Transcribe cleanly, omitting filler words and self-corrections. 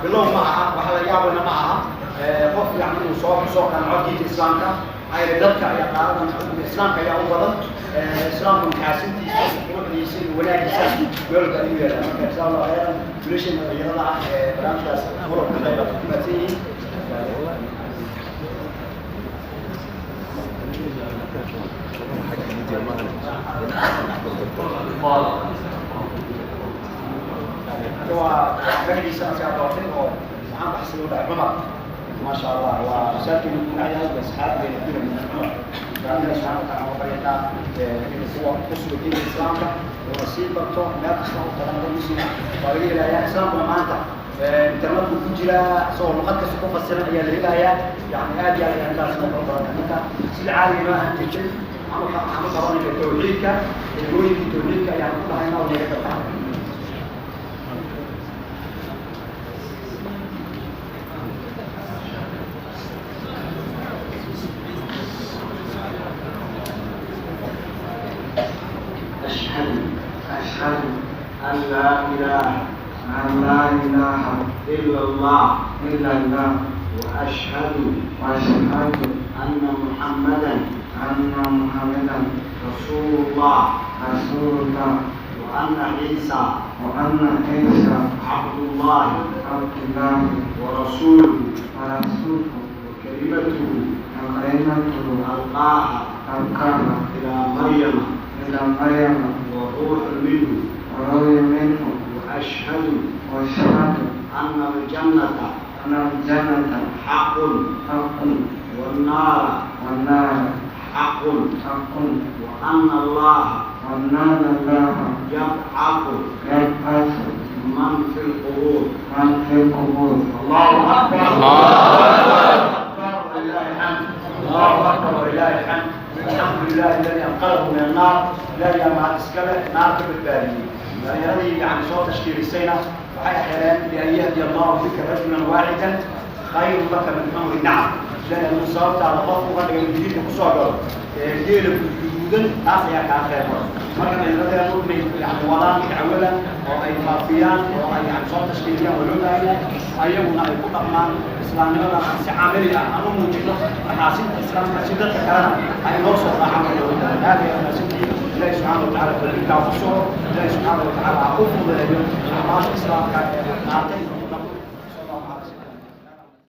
Bilow ma aha, wax la yaabana ma aha qof yani inuu soo qanco diinta Islaamka. Maxaa yeelay, dadka ayaa qaaradan Islaamka ayaa u badan. Islaamku maxaasintiisa, quruxdiisa iyo wanaagiisa meelka ayuu yeelaa. Marka insha Allah khayran, wiilasheena dhalinyarada ah ee barnaamijkaas muran ka qayb ku mahadsan yihiin. Waa magaciisa asaa doortay oo waxaan baxsay u dhahay Cumar. Maasha Allah, waa masaajidkeenu ku yahay, waa saxaabigeena kuna Cumar. Ilaah subxaana wa taala baryaynaa inuu kuwa ku sugo diinta Islaamka uuna sii barto. Meel kasta oo tagan dad Muslima waa laga helayaa. Islaamkuna maanta internetku ku jiraa, isagoo luqad kasta ku fasiran ayaa la helayaa. Yani aad iyo aad ayaan intaas noo kala badan. Marka sida caadiga noo ahaan jirtay, waxaan u qabanayna tawxiidka, kelimooyinkii tawxiidka ayaan ku dhahaynaa oo naga dabtaa. أشهد أشهد أن لا إله أن لا إله إلا الله إلا الله، وأشهد وأشهد أن محمدا أن محمدا رسول الله رسول الله، وأن عيسى وأن عيسى عبد الله عبد الله ورسوله ورسوله، وكلمته وكلمته ألقاها ألقاها إلى مريم إلى مريم وروح منه وروح منه. وأشهد وأشهد أن الجنة أن الجنة حق حق، والنار والنار حق حق، وأن الله وأن الله يبعث يبعث من في القبور من في القبور. الله أكبر، الله أكبر ولله الحمد. الله أكبر ولله الحمد. الحمد لله الذي أنقذه من النار. لا يا مع iskale naarta badbaadiyey dhalinyaradii yani soo tashkiilisayna waxay heleen. لأن يهدي الله بك رجلا واحدا خير لك من حمر النعم. Ilaahay hadduu sababtaada qof uga dhigay diinta kusoo galo geela guduudan, taas ayaa kaa khayr badan. Marka dhalinyaradeenu inay yani wadaan dacwada oo ay faafiyaan oo ay yani soo tashkiiliyaan waa loo baahan yahay, ayaguna ay ku dhaqmaan islaamnimada, aan si camali ah aan u muujino maxaasinta Islaamka si dadka kalena ay noo soo raacaan. Waa looga baahan. Aad ayaa mahadsantihiin. Ilaahi subxaana watacaala tawxiidkaa ku sugo. Ilaahi subxaana watacaala ha u fududeeyo acmaasha Islaamka ee qaatay.